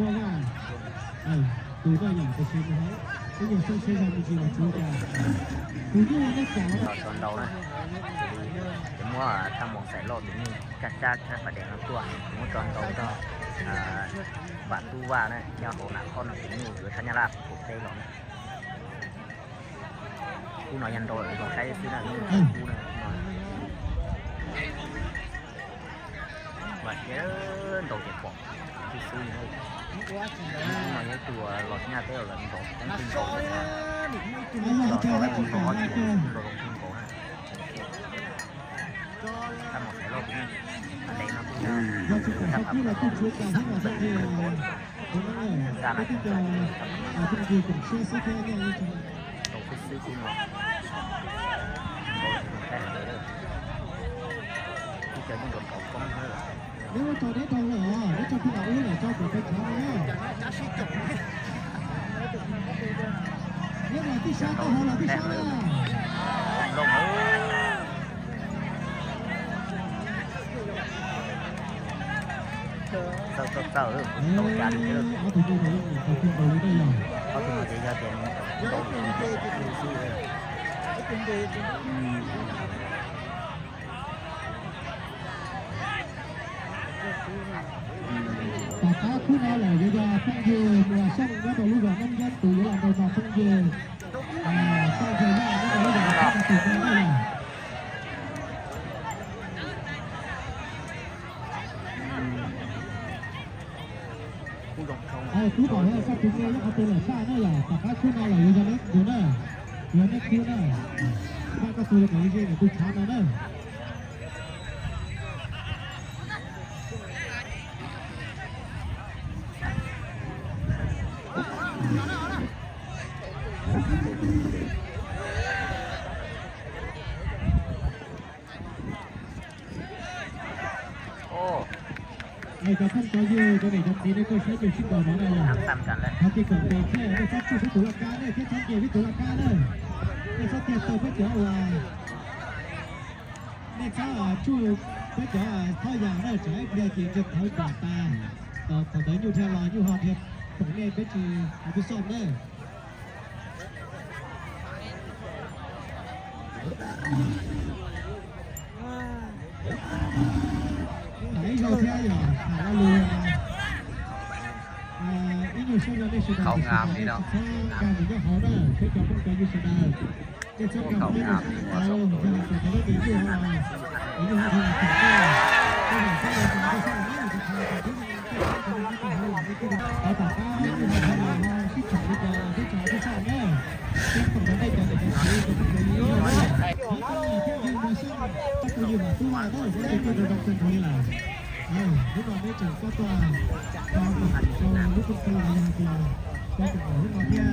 Tus no yog tus siv mus hauv, ib nyuag xyoob siab zog me ntsis los tsuav cas. Tus nyuj no cas los tso ntau na. Ces muab thaj mos xaim loj tus nyuj caj cab thaj pas dees no tuaj, muab tso ntau rau Vam Tub Vaj na, nyob hauv Nam Khob no tus nyuj yuav sab Nyab Laj pum teb los na. Kub no yog nrau lawm zoo saib xwb na, kub na. Mas thiab nrau ces pom tib xwb li. Kub no yog ib tug los nyaj teb los nrau poob pib nkaus, los rau ib mus rau ob tug nrau zoo pib nkaus na. Thaj mos xaim loj tus nyuj, le no kuj yog thaj pam nkaus. Tau xwb xwb kub no. Nkaus saib heev li. Ib co yeej nkaus nkaus koob na. Neb ua tso deb rau lawm, neb tso peb nram ub lawm, tso kuv peb tshav no na. Neb los tib sab, tau hauv los tib sab na. Txawj txawj txawj, tau cas li thiab. Ob tug no ces yog tias nkaus xwb. Tom qab kub no lawm yuav yog phooj ywg Muas Xyooj nyob rau lub zos Nab Nyob Tus yuav los nrog phooj ywg Xyooj Yaj nyob rau lub zos Nab Nyob Tus no na. Kub pom sab tus me nyob qhov twg lawm sab na yom, tom qab kub no lawm yuav yog neb tus na, yog neb kub na. Paj koj tus los kom ze ze ntawm tus tshav no na. Cov phooj cov ywg, cov niam cov txiv, nej tuaj saib tus sib ntaus no na yom, thov cia kom tes thiab nej txhob tsuj peb tus laj kab na, thiab txhob nce peb tus laj kab na. Nej txhob cia tau peb cov uas, nej txhob tsuj peb cov thaub yas na, tsam ib pliag ces nce thawv pom tas, thaum ntawd nyuj thiaj los nyuj ho thiaj pom nej, peb tsis hais peb xoj na. Tham ib zaug thiab yom, tham lo lus, ib nyuag siab zog nej sawv daws, tsis tau nkag mus nyob hauv na, peb cov phooj cov ywg sawv daws, nej txhob nkag mus nyob rau sab hauv, yog hais tias tau lub ntim nyuj no, ntim nyuj ho dhau los tham na, nej mam txhob nkag mus nyob rau sab hauv na, thov tom qab nyuj ho dhau los ho sib tham li cas los peb tsis hais peb xoj na. Peb koom rau nej cov niam cov txiv, cov phooj cov ywg na, thiab yog Muas Xyooj, pab tus yawg Vam Tub Vaj na, peb tus yawg rau zoo kawg nkaus li lawm. Hnub no peb tseem tuaj tuaj rau lub koom tu los yog hais tias rau koom haum hnub no thiab.